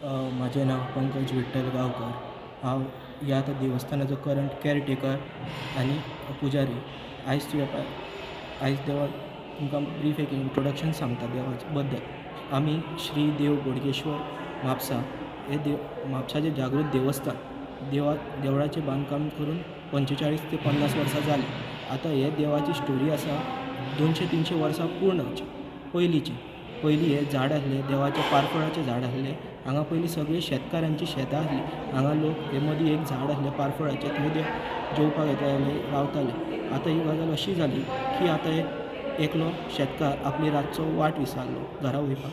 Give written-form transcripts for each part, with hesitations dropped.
म्हजें नांव पंकज विठ्ठल गांवकर. हांव ह्या आतां देवस्थानाचो करंट कॅरटेकर आनी पुजारी. आयज तुवें आयज देवा तुमकां ब्रीफ एक इंट्रोडक्शन सांगता देवाच्या बद्दल. आमी श्री देव बोडगेश्वर म्हापसा हें देव म्हापशाचें जागृत देवस्थान. देवा देवळाचें बांदकाम करून 45 ते 50 वर्सां जालीं. आतां हे देवाची स्टोरी आसा 200 300 वर्सां पूर्ण पयलींची. पयलीं हें झाड आसलें देवाचें, पारफळाचें झाड आसलें. हांगा पयलीं सगळीं शेतकारांचीं शेतां आसलीं. हांगा लोक हे मदीं एक झाड आसलें पारफळाचें, थंय ते जेवपाक येताले, रावताले. आतां ही गजाल अशी जाली की आतां एकलो शेतकार आपली रातचो वाट विसरलो घरा वयपाक,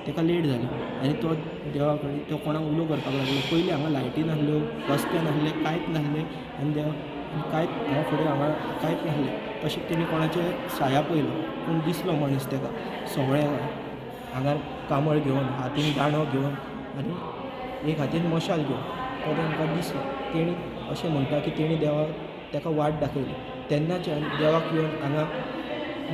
ताका लेट जाली आनी तो देवा कडेन तो कोणाक उलो करपाक लागलो. पयलीं हांगा लायटी नासल्यो, रस्ते नासले, कांयच नासलें आनी देवा कांयच हांगा फुडें हांगा कांयच नासलें. तशें तेणी कोणाचे साया पयलो, पूण दिसलो मनीस ताका सवळ्या आंगार कांबळ घेवन, हातीन दांडो घेवन आनी एक हातीन मशाल घेवन तो तांकां दिसलो. तेणी अशें म्हणटा की तेणी देवाक ताका वाट दाखयली. तेन्नाच्यान देवाक येवन हांगा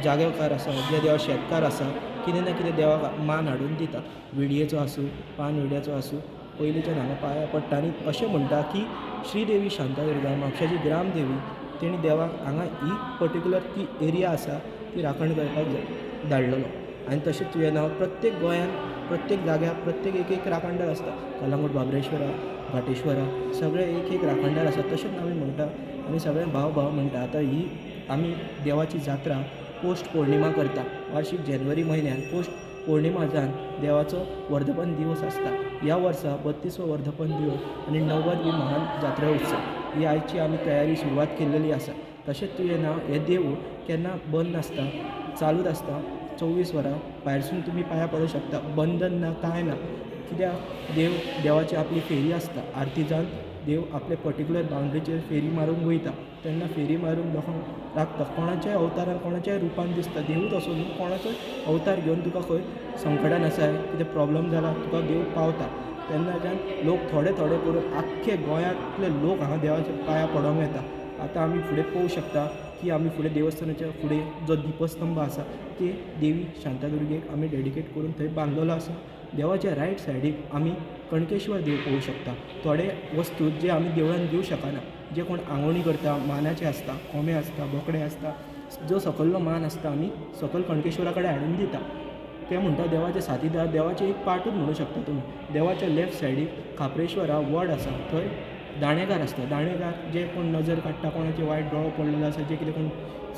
जागेकार आसा, जे देवा शेतकार आसा, कितें ना कितें देवाक मान हाडून दिता. विडयेचो आसूं, पान विडयेचो आसूं, पयलींच्यान हांगा पांयां पडटा. आनी अशें म्हणटा की श्रीदेवी शांतादुर्गा म्हापशाची ग्रामदेवी तेणी देवाक हांगा ही पर्टिक्युलर ती एरिया आसा ती राखण करपाक धाडलेलो. आनी तशेंच तुवें नांव प्रत्येक गोंयांत प्रत्येक जाग्यार प्रत्येक एक एक राखणदार आसता. कलंगूट बाबरेश्वरा, भाटेश्वरा, सगळे एक एक राखणदार आसा. तशेंच आमी म्हणटा आनी सगळे भाव भाव म्हणटा. आतां ही आमी देवाची जात्रा पोस्ट पौर्णिमा करता. वार्शीक जानेवारी म्हयन्यान पोस्ट पौर्णिमा जावन देवाचो वर्धपन दिवस आसता. ह्या वर्सा 32वो वर्धपन दिवस आनी 90वी महान जात्रा उत्सव ही आयची आमी तयारी सुरवात केल्लेली आसा. तशेंच तुवें ना हें देवूळ केन्ना बंद नासता, चालूच आसता 24 वरां. भायरसून तुमी पांयां पडूंक शकता, बंधन ना, कांय ना. कित्याक देव देवाची आपली फेरी आसता. आरती जावन देव आपले पर्टिक्युलर बाउंड्रीचेर फेरी मारूंक वयता. तेन्ना फेरी मारून लोकांक लागता. कोणाच्याय अवतारान कोणाच्याय रुपान दिसता देवूच असो न्हू, कोणाचोय अवतार घेवन तुका खंय संकटान आसा, कितें प्रोब्लम जाला, तुका देव पावता. तेन्नाच्यान लोक थोडे थोडे करून आख्खे गोंयांतले लोक हांगा देवाच्या पांयां पडोंक येता. आतां आमी फुडें पळोवंक शकता की आमी फुडें देवस्थानाच्या फुडें जो दिपस्तंभ आसा ते देवी शांतादुर्गेक आमी डेडिकेट करून थंय बांदलेलो आसा. देवाच्या रायट सायडीक आमी कणकेश्वर देव पळोवंक शकता. थोडे वस्तू जे आमी देवळान दिवं शकना, जे कोण आंगवणी करता, मानाचे आसता, कोंबे आसता, बोकडे आसता, जो सकल्लो मान आसता आमी सकल कणकेश्वरा कडेन हाडून दिता. ते म्हणटा देवाचे साथीदार, देवाचे एक पार्टूच म्हणूं शकता तुमी. देवाच्या लेफ्ट सायडीक खाप्रेश्वरा वड आसा, थंय दाणेगार आसता. दाणेगार जे कोण नजर काडटा, कोणाचे वायट दोळो पडलेलो आसा, जे कितें कोण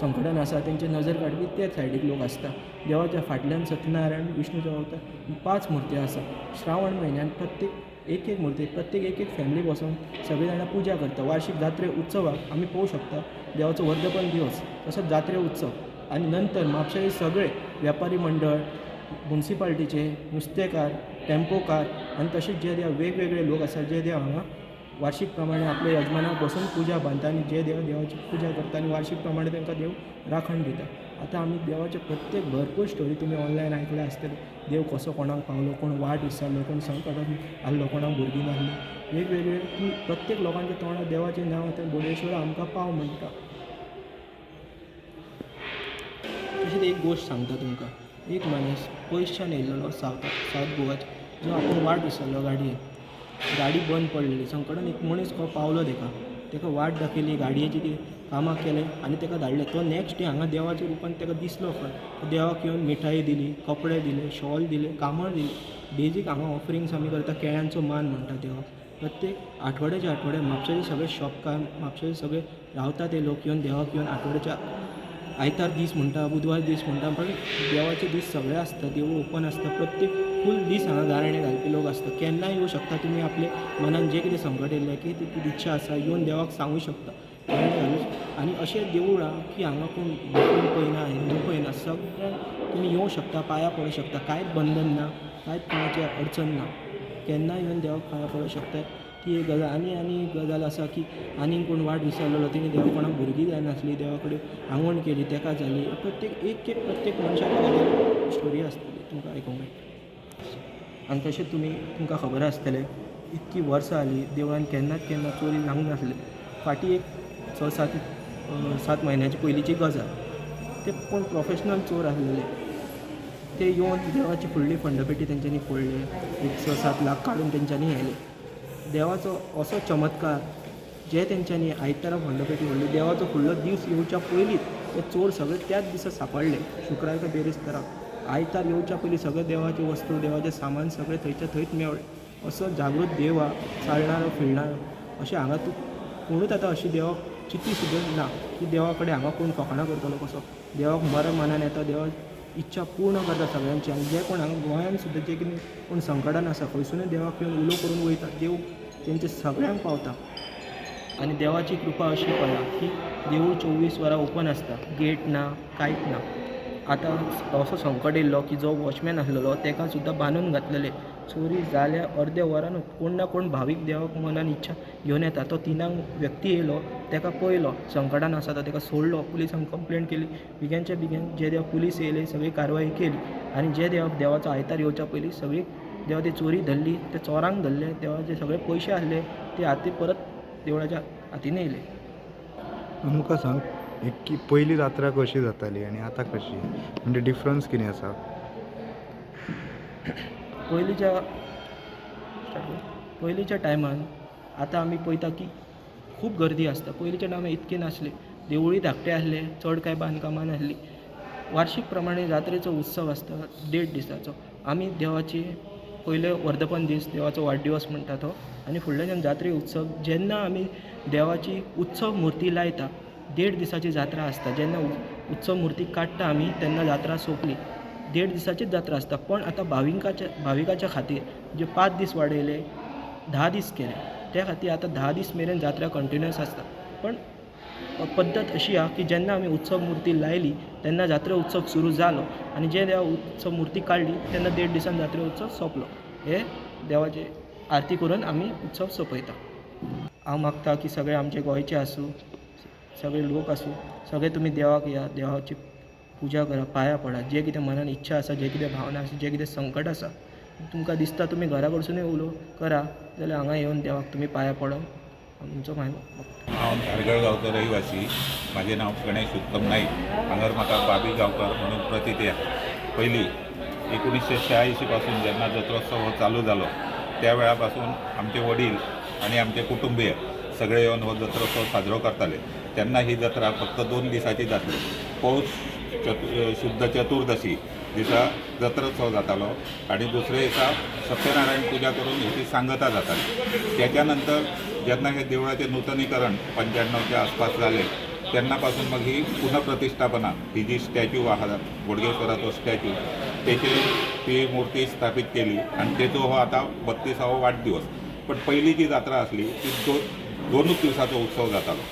संकटान आसा तेंचे नजर काडपी ते सायडीक लोक आसता. देवाच्या फाटल्यान सत्यनारायण विष्णूचो अवतार 5 मुर्ती आसा. श्रावण म्हयन्यान प्रत्येक एक एक मुर्ती प्रत्येक एक एक फॅमिली बसून सगळीं जाणां पुजा करता. वार्षीक जात्रे उत्सवाक आमी पळोवंक शकता देवाचो वर्धपन दिवस तसोच जात्रे उत्सव. आनी नंतर म्हापशाचे सगळे वेपारी मंडळ, मुन्सिपाल्टीचे नुस्तेकार, टेम्पोकार आनी तशेंच जे देव वेगवेगळे लोक आसा जे देव हांगा वार्षीक प्रमाणे आपल्या यजमानाक बसून पुजा बांदता आनी जे देव देवाची पुजा करता आनी वार्षीक प्रमाणे तांकां देव राखण दिता. आतां आमी देवाचे प्रत्येक भरपूर स्टोरी तुमी ऑनलायन आयकल्या आसतले. देव कसो कोणाक पावलो, कोण वाट विसरलो, कोण संकटान आहलो, कोणाक भुरगीं नासलीं, वेगवेगळे प्रत्येक लोकांच्या तोंडार देवाचें नांव येता. बोडेश्वर आमकां पाव म्हणटा. तशेंच एक गोश्ट सांगता तुमकां. एक मनीस पयसच्यान येयलेलो सावथ गोवाच्यान, जो आपूण वाट विसरलो गाडयेन, गाडी बंद पडलेली, संकटान एक मनीस को पावलो तेका, तेका वाट दाखयली, गाडयेची ती कामां केलें आनी तेका धाडलें. तो नॅक्स्ट डे हांगा देवाच्या रुपान तेका दिसलो खंय. देवाक येवन मिठाई दिली, कपडे दिले, शॉल दिले, कांबळ दिली. बेजीक हांगा ऑफरिंग्स आमी करता. केळ्यांचो मान म्हणटा देवाक. प्रत्येक आठवड्याच्या आठवड्या म्हापशाचे सगळे शॉपकार, म्हापशाचे सगळे रावता ते लोक येवन देवाक येवन आठवड्याच्या आयतार दीस म्हणटा, बुधवार दीस म्हणटा, पण देवाचे दीस सगळे आसता. देवूळ ओपन आसता. प्रत्येक फूल दीस हांगा गाराणें घालपी लोक आसता. केन्नाय येवं शकता तुमी. आपले मनान जें कितें संकट येयल्लें, कितें कितें इच्छा आसा, येवन देवाक सांगूं शकता, गाराणें घालूं. आनी अशें देवूळ आहा की हांगा कोण मुस्लीम पळयना, हिंदू पळयना, सगळ्यांक तुमी येवं शकता, पांयां पडूं शकता. कांयच बंधन ना, कांयच कोणाचें अडचण ना. केन्नाय येवन देवाक पांयां पडूं शकता. ती एक गजाल. आनी आनी एक गजाल आसा की आनीक कोण वाट विसरलेलो, तेणी देवा कोणाक भुरगीं जायनासलीं, देवा कडेन आंगवण केली, तेका जाली. प्रत्येक एक एक प्रत्येक मनशाच्या गजाल स्टोरी आसतली तुमकां आयकूंक मेळटा. आनी तशें तुमी तुमकां खबर आसतलें, इतकी वर्सां जालीं देवळान केन्नाच केन्ना चोरी जावंक नासली. फाटीं एक 6 7 7 म्हयन्याची पयलींची गजाल, ते कोण प्रोफेशनल चोर आसलेले. ते येवन देवाची फुडली फंडपेटी तेंच्यांनी फोडली. एक 6-7 लाख काडून तेंच्यांनी व्हेले. देवाचो असो चमत्कार, जे तेंच्यांनी आयतारा फंडपेटी फोडली, देवाचो फुडलो दीस येवच्या पयलींच ते चोर सगळे त्याच दिसा सांपडले. शुक्रार काय बिरेस्ताराक, आयतार येवच्या पयलीं सगळे देवाच्यो वस्तू, देवाचें सामान सगळें थंयच्या थंयच मेवळें. असो जागृत देव आहा, चालणारो फिरणारो. अशें हांगा तूं कोणूच आतां अशी देवाक चिंती सुद्दां ना की देवा कडेन हांगा कोण फकाणां करतलो कसो. देवाक बऱ्या मनान येता, देवाक इच्छा पूर्ण करता सगळ्यांची. आनी जे कोण हांगा गोंयान सुद्दां जे कितें कोण संकटान आसा, खंयसुनूय देवाक येवन उलो करून वयता, देव तेंचे सगळ्यांक पावता. आनी देवाची कृपा अशी पळया की देवूळ 24 वरां ओपन आसता, गेट ना, कांयच ना. आतां असो संकट येयल्लो की जो वॉचमॅन आसलेलो ताका सुद्दां बांदून घातलेले. चोरी जाल्या अर्द्या वरानूच कोण ना कोण भावीक देवाक मनान इच्छा घेवन येता. तो तिनांक व्यक्ती येयलो, ताका पळयलो संकटान आसा तो, ताका सोडलो. पुलिसांक कंप्लेन केली. बेगिनच्या बेगीन जे देवा पुलीस येयले, सगळी कारवाई केली आनी जे देवा देवाचो आयतार येवच्या पयलीं सगळी देवा ती चोरी धरली, ते चोरांक धरले. देवाचे सगळे पयशे आसले ते हाती परत देवळाच्या हातीन येयले. आमकां सांग एक की पयली जात्रा कशी जाताली आनी आतां कशी, म्हणजे डिफरन्स कितें आसा? पयलींच्या टायमान आतां आमी पळयता की खूब गर्दी आसता. पयलींच्या टायमार इतकी नासली. देवूळय धाकटें आसलें, चड कांय बांदकामां नासलीं. वार्शीक प्रमाणे जात्रेचो उत्सव आसता देड दिसाचो. आमी देवाची पयले वर्धपन दीस, देवाचो वाडदिवस म्हणटा तो, आनी फुडल्याच्यान जात्रे उत्सव, जेन्ना आमी देवाची उत्सव मुर्ती लायता. देड दिसाची जात्रा आसता. जेन्ना उत्सव मुर्ती काडटा आमी तेन्ना जात्रा सोंपली. देड दिसाचीच जात्रा आसता, पण आतां भाविकाच्या खातीर जे 5 दीस वाडयले, 10 दीस केले. त्या खातीर आतां 10 दीस मेरेन जात्रा कंटिन्युअस आसता. पण पद्दत अशी आहा की जेन्ना आमी उत्सव मुर्ती लायली तेन्ना जात्रे उत्सव सुरू जालो आनी जे देवा उत्सव मुर्ती काडली तेन्ना देड दिसान जात्रे उत्सव सोंपलो. हे देवाचे आरती करून आमी उत्सव सोंपयता. हांव मागता की सगळे आमचे गोंयचे आसूं, सगळे लोक आसूं, सगळे तुमी देवाक या, देवाची पुजा करा, पांया पडा. जे कितें मनान इच्छा आसा, जे कितें भावना आसा, जे कितें संकट आसा तुमकां दिसता, तुमी घरा कडसुनूय उलो करा जाल्यार हांगा येवन देवाक तुमी पांया पडोन तुमचो मागीर हांव धारगळ गांवचो रहिवासी. म्हाजें नांव गणेश उत्तम नाईक. हांगर म्हाका बाबी गांवकर म्हणून प्रतीती आहा. पयलीं 1986 पासून जेन्ना जत्रोत्सव हो चालू जालो, त्या वेळा पासून आमचे वडील आनी आमचे कुटुंबीय सगळे येवन हो जत्रोत्सव साजरो करताले. तेन्ना ही जत्रा फक्त 2 दिसाची जातली. पौष शुद्ध चतुर्दशी दिसा जत्रोत्सव जातालो आनी दुसरे दिसा सत्यनारायण पुजा करून हेची सांगता जाताली. त्याच्या नंतर जेन्ना हे देवळाचें नूतनीकरण 95च्या आसपास जालें, तेन्ना पासून मग ही पुनःप्रतिष्ठापना, ही जी स्टॅच्यू आहा, बोडगेश्वराचो स्टॅच्यू, तेचे ती मूर्ती स्थापीत केली आनी तेचो हो आतां 32वो वाडदिवस. पण पयली जी जात्रा आसली ती दोनूच दिवसाचो उत्सव जातालो.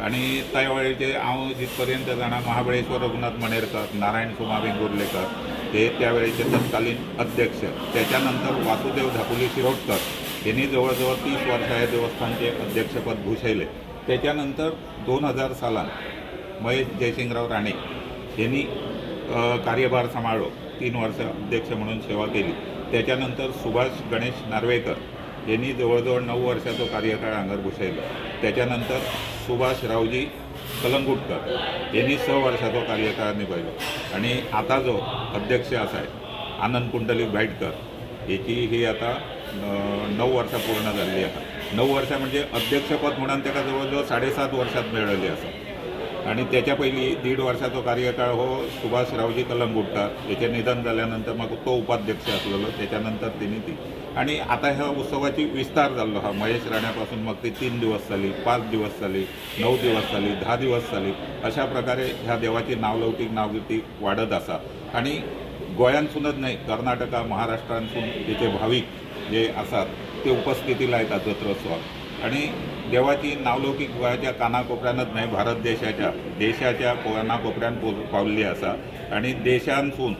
आनी त्या वेळेचे हांव जित पर्यंत जाणा, महाबळेश्वर रघुनाथ मणेरकर, नारायण सोमा वेंगुर्लेकर हे त्या वेळेचे तत्कालीन अध्यक्ष. त्याच्या नंतर वासुदेव धापुली शिरोडकर यांनी जवळजवळ 30 वर्षां हे देवस्थानचे अध्यक्षपद भूषयले. त्याच्यानंतर 2000 सालात महेश जयसिंगराव राणे यांनी कार्यभार सांभाळलो, 3 वर्ष अध्यक्ष म्हणून सेवा केली. त्याच्यानंतर सुभाष गणेश नार्वेकर यांनी जवळजवळ 9 वर्षाचो कार्यकाळ हांगर भूषयलो. त्याच्यानंतर सुभाष रावजी कलंगूटकर यांनी 6 वर्षाचो कार्यकाळ निभयलो आणि आता जो अध्यक्ष आसा आनंद पुंडलीक भाईटकर, हेची ही आता 9 वर्सां पूर्ण जाल्ली आसा. 9 वर्सां म्हणजे अध्यक्षपद म्हणून ताका जवळ जवळ 7.5 वर्सां मेळिल्ली आसा. आणि त्याच्या पयलीं दीड वर्षाचो कार्यकाळ हो सुभाष रावजी कलंगूटकर हेचें निधन जाल्या नंतर मग तो उपाध्यक्ष आसलेलो. त्याच्या नंतर तेणी ती आणि आता ह्या उत्सवाची विस्तार जाल्लो आहा. महेश राण्यापासून मग ती 3 दिवस जाली, 5 दिवस जाली, 9 दिवस जाली, 10 दिवस जाली. अशा प्रकारे ह्या देवाची नावलौकीक नावकीर्ती वाडत आसा. आणि गोंयांतसूनच न्हय, कर्नाटका, महाराष्ट्रांतसून तेचे भावीक जे आसात ते उपस्थिती लायतात जत्रोत्सवाक. आणि देवाची नावलौकीक गोंयाच्या कानाकोपऱ्यानच न्हय, भारत देशाच्या देशाच्या कानाकोपऱ्यान पावल्ली आसा. आणि देशांतसून,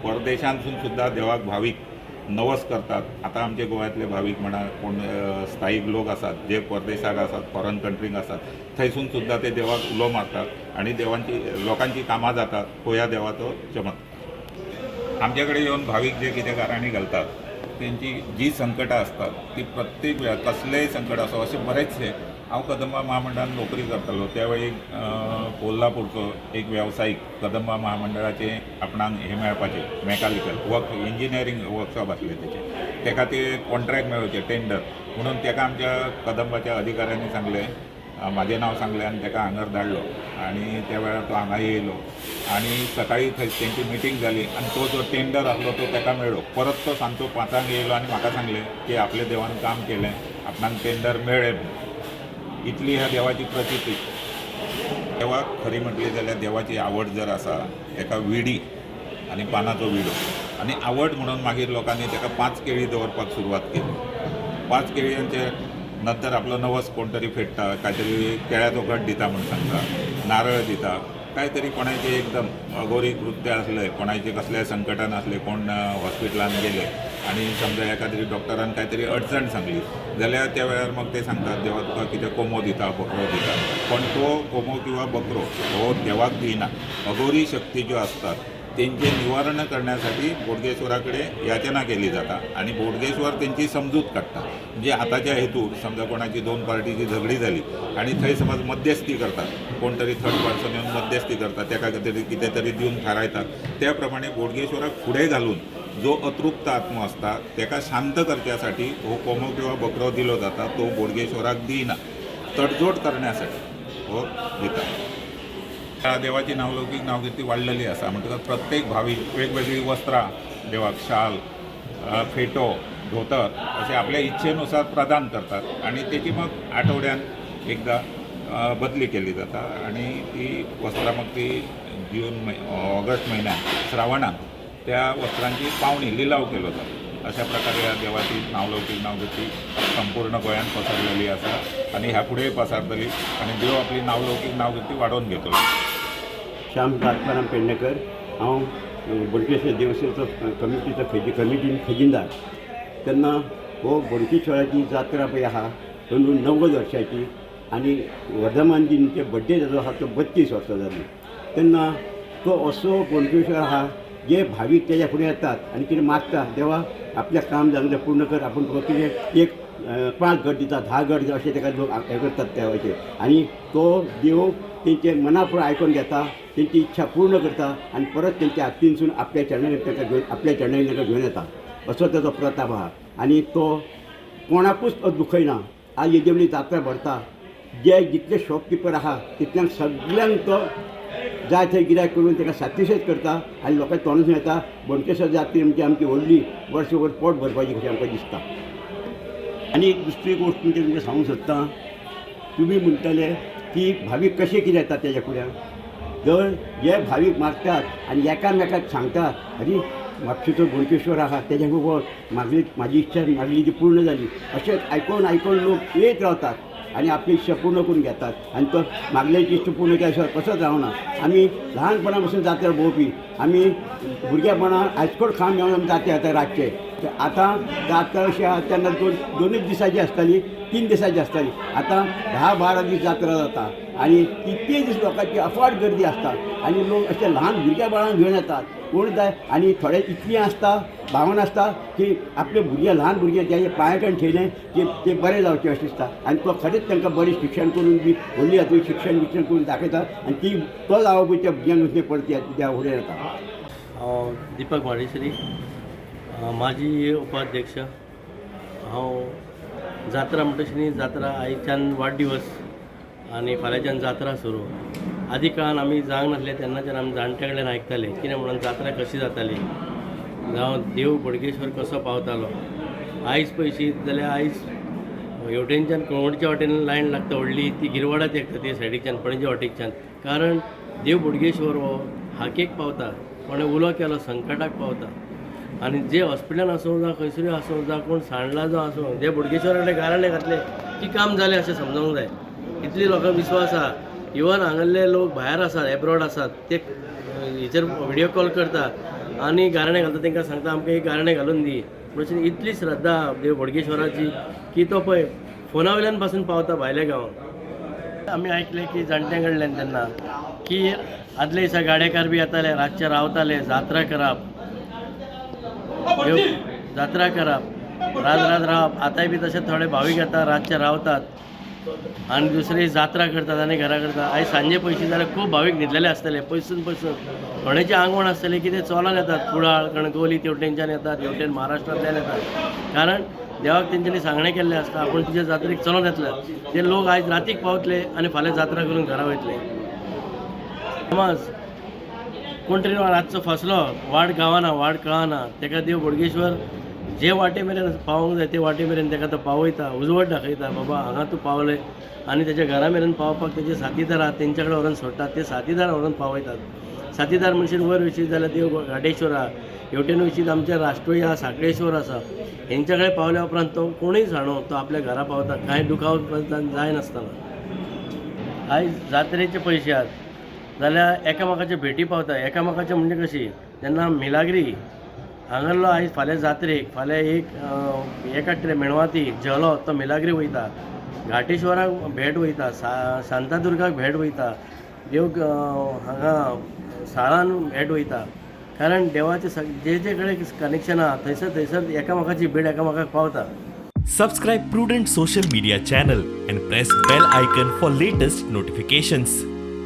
परदेशांतसून सुद्दां देवाक भावीक नवस करतात. आतां आमचे गोंयांतले भावीक म्हणा, कोण स्थायीक लोक आसात जे परदेशाक आसात, फॉरन कंट्रीक आसात, थंयसून सुद्दां ते देवाक उलो मारतात आणि देवांची लोकांची कामां जातात. हो ह्या देवाचो चमत्कार. आमचे कडेन येवन भावीक जे कितें गाराणी घालतात, तेंची जी संकटां आसतात ती प्रत्येक वेळार कसलेय संकट आसूं, अशे बरेचशे हांव कदंबा महामंडळान नोकरी करतालो त्या वेळी कोल्हापूरचो एक वेवसायीक कदंबा महामंडळाचे आपणाक हें मेळपाचें मेकानिकल वर्क इंजिनियरींग वर्कशॉप आसलें तेचें, ते खातीर कॉन्ट्रॅक्ट मेळोवचें टेंडर म्हणून तेका आमच्या कदंबाच्या अधिकाऱ्यांनी सांगलें, म्हाजें नांव सांगलें आनी तेका हांगर धाडलो आनी त्या वेळार तो हांगा येयलो आनी सकाळी थंय तेंची मिटींग जाली आनी तो जो टेंडर आसलो तो तेका मेळ्ळो. परत तो सांजचो 5 येयलो आनी म्हाका सांगलें की आपल्या देवान काम केलें, आपणाक टेंडर मेळ्ळें म्हणून. इतली ह्या देवाची प्रचिती. देवाक खरी म्हटली जाल्यार देवाची आवड जर आसा तेका विडी आनी पानाचो विडो आनी आवड म्हणून मागीर लोकांनी तेका 5 केळी दवरपाक सुरवात केली. 5 केळयांचे नंतर आपलो नवस कोण तरी फेडटा, काय तरी केळ्याचो घट दिता म्हूण सांगता, नारळ दिता, काय तरी कोणाचे एकदम अघोरी कृत्य आसलें, कोणाचे कसल्याय संकटान आसले, कोण हॉस्पिटलान गेले आनी समजा एखाद्री डॉक्टरान काय तरी अडचण सांगली जाल्यार त्या वेळार मग ते सांगतात देवा तुका कितें कोंबो दिता, बकरो दिता. पण तो कोंबो किंवा बकरो हो देवाक दिना. अघोरी शक्ती ज्यो आसतात तेंचें निवारण करण्यासाठी बोडगेश्वरा कडेन याचना केली जाता आनी बोडगेश्वर तेंची समजूत काडटा. म्हणजे आतांच्या हेतू समजा कोणाची 2 पार्टीची झगडी जाली आनी थंय समज मध्यस्थी करतात, कोण तरी थर्ड पर्सन येवन मध्यस्थी करता, तेका तरी कितें तरी दिवन थारायतात. त्या प्रमाणे बोडगेश्वराक फुडें घालून जो अतृप्त आत्मो आसता तेका शांत करच्यासाठी हो कोंबो किंवा बकरो दिलो जाता. तो बोडगेश्वराक दिना, तडजोड करण्यासाठी हो दिता. ह्या देवाची नावलौकीक नावकीर्ती वाडलेली आसा. म्हणटकच प्रत्येक भावीक वेगवेगळीं वस्त्रां देवाक शाल, फेटो, धोतर अशें आपल्या इच्छेनुसार प्रदान करतात आनी तेची मग आठवड्यान एकदां बदली केली जाता आनी ती वस्त्रां मग ती जून ऑगस्ट म्हयन्यात श्रावणांत त्या वस्त्रांची पावणी लिलाव केलो जाता. अशा प्रकारे ह्या देवाची नावलौकीक नावकीर्ती संपूर्ण गोंयांत पसरलेली आसा आनी ह्या फुडेंय पसरतली आनी देव आपली नावलौकीक नावकीर्ती वाडोवन घेतलो. श्याम आत्माराम पेडणेकर. हांव बोडगेश्वर देवस्थानाचो कमिटीचो कमिटीन खजिनदार. तेन्ना हो बोडगेश्वराची जात्रा पळय आहा अंदू 90 वर्सांची आनी वर्धमान दिनचे बड्डे जो आहा तो 32 वर्सां जाली. तेन्ना तो असो बोडगेश्वर आहा जे भावीक तेज्या फुडें येतात आनी कितें मागता, देवा आपल्या काम जालें तें पूर्ण कर, आपूण तुका कितें एक 5 घट दिता, 10 घट दिता, अशें ताका लोक हें करतात देवाचेर. आनी तो देव तेंचे मना फुडें आयकून घेता, तेंची इच्छा पूर्ण करता आनी परत तेंच्या हातीनसून आपल्या चरणांनी तांकां घेवन आपल्या चरणांनी तांकां घेवन येता. असो तेजो प्रताप आहा आनी तो कोणाकूच तो दुखयना. आज येदी व्हडली जात्रा भरता, जे जितले शॉपकिपर आहा तितल्यांक सगल्यांक तो जाय थंय गिरायक करून ताका सॅटिस्फायड करता आनी लोकांक तोंडासून येता बोडगेश्वर जात्रा म्हणजे आमची व्हडली वर्सभर पोट भरपाची कशी आमकां दिसता. आनी दुसरी गोश्ट म्हणजे तुमकां सांगूंक सोदता, तुमी म्हणटले की भावीक कशे कितें येतात तेज्या फुड्यान, जर जे भावीक मागतात आनी एकामेकाक सांगतात, अरे म्हापशेचो बोडगेश्वर आहा तेज्या वच, मागली म्हाजी इच्छा मागली ती पूर्ण जाली, अशें आयकोन आयकोन लोक येत रावतात आनी आपली इच्छा पूर्ण करून घेतात. आनी तो मागल्याची इश्ट पूर्ण केल्या शिवाय कसोच रावना. आमी ल्हानपणा पासून जात्रा भोंवपी, आमी भुरगेपणान आयस्कोट खावन मेळून आमी जात्रा येता रातचे. आतां जात्रा अशी आहा तेन्ना दोनूच दिसाची आसताली, 3 दिसाची आसताली, आतां 10-12 दीस जात्रा जाता आनी तितके दीस लोकांची अफाट गर्दी आसता आनी लोक अशे ल्हान भुरग्या बाळांक घेवन येतात कोण जाय. आनी थोडे इतलीं आसता भावना आसता की आपले भुरगे ल्हान भुरगे तेजे पांया कडेन ठेयलें की ते बरें जावचें अशें दिसता आनी तो खरेंच तांकां बरें शिक्षण करून बी व्हडली जातकीर शिक्षण बिक्षण करून दाखयता आनी ती तो जावप त्या भुरग्यांक नुस्तें परत देवा फुडें येता. हांव दीपक माडेश्री, माजी उपाध्यक्ष. हांव जात्रा म्हणटा तशी जात्रा आयच्यान वाडदिवस आनी फाल्यांच्यान जात्रा सुरू. आदी काळान आमी जावंक नासले तेन्नाच्यान आमी जाणट्या कडल्यान आयकताले कितें म्हणून जात्रा कशी जाताली, जावं देव बोडगेश्वर कसो पावतालो. आयज पळयशीत जाल्यार आयज हेवटेनच्यान कळवणच्या वाटेन लायन लागता व्हडली, ती गिरवाडात येता ते सायडीच्यान पणजे वाटेकच्यान, कारण देव बोडगेश्वर हो हाकेक पावता, कोणें उलो केलो संकटाक पावता. आनी जे हॉस्पिटलान आसूं जावं खंयसरूय आसूं जावं कोण सांडला जावं आसूं, जे बोडगेश्वरा कडेन गाराणें घातलें की काम जालें अशें समजूंक जाय. इतली लोकांक विस्वास आहा. इवन हांगासरले लोक भायर आसात, एब्रॉड आसात, ते हेचेर विडियो कॉल करता आनी गाराणें घालता, तांकां सांगता आमकां एक गाराणें घालून दी. म्हणून इतली श्रद्धा देव बोडगेश्वराची की तो पळय फोना वयल्यान पासून पावता भायल्या गांवांत. आमी आयकलें की जाणट्यां कडल्यान तेन्ना की आदले दिसा गाडेकार बी येताले, रातचे रावताले, जात्रा करप, जात्रा करप, रात रात रावप. आतांय बी तशें थोडे भावीक येता, रातचे रावतात. आनी दुसरी जात्रा करतात आनी घरा करतात. आयज सांजे पयशे जाल्यार खूब भावीक न्हिदलेले आसतले पयसून पयसून, थोड्यांची आंगवण आसतली की ते चलोन येतात, कुडाळ कणकवली तेवटेनच्यान येतात, हेवटेन महाराष्ट्रांतल्यान येतात. कारण देवाक तेंच्यांनी सांगणें केल्लें आसता आपूण तुज्या जात्रेक चलोन येतले. ते लोक आयज रातीक पावतले आनी फाल्यां जात्रा करून घरा वयतले. समज कोण तरी रातचो फसलो, वाट गावना, वाट कळना, तेका देव बोडगेश्वर जे वाटे मेरेन पावोंक जाय ते वाटे मेरेन तेका तो पावयता, उजवड दाखयता, बाबा हांगा तूं पावले. आनी तेच्या घरा मेरेन पावपाक तेजे साथीदार आहा तेंच्या कडेन व्हरोन सोडटात, ते साथीदार व्हरोन पावयतात. साथीदार म्हणशीत वयर वचीत जाल्यार देव घाटेश्वर आहा, हेवटेन वचीत आमचे राष्ट्रीय आहा साखळेश्वर आसा. हेंच्या कडेन पावल्या उपरांत तो कोणूय जाणो तो आपल्या घरा पावता, कांय दुखाव जायनासतना. आयज जात्रेचे पयशे आहात जाल्यार एकामेकाचे भेटी पावता. एकामेकाचे म्हणजे कशी जेन्ना मिलाग्री हांगासरलो आयज फाल्यां जात्रेक, फाल्यां एक हे काडटले मेणवाती झेलो, तो मिलाग्री वयता, घाटेश्वराक भेट वयता, शांतादुर्गाक भेट वयता, देव हांगा साळान भेट वयता. कारण देवाचे जे जे कडेन कनेक्शन आहा थंयसर थंयसर एकामेकाची भेट एकामेकाक पावता. Subscribe Prudent Social Media channel and press bell icon for latest notifications.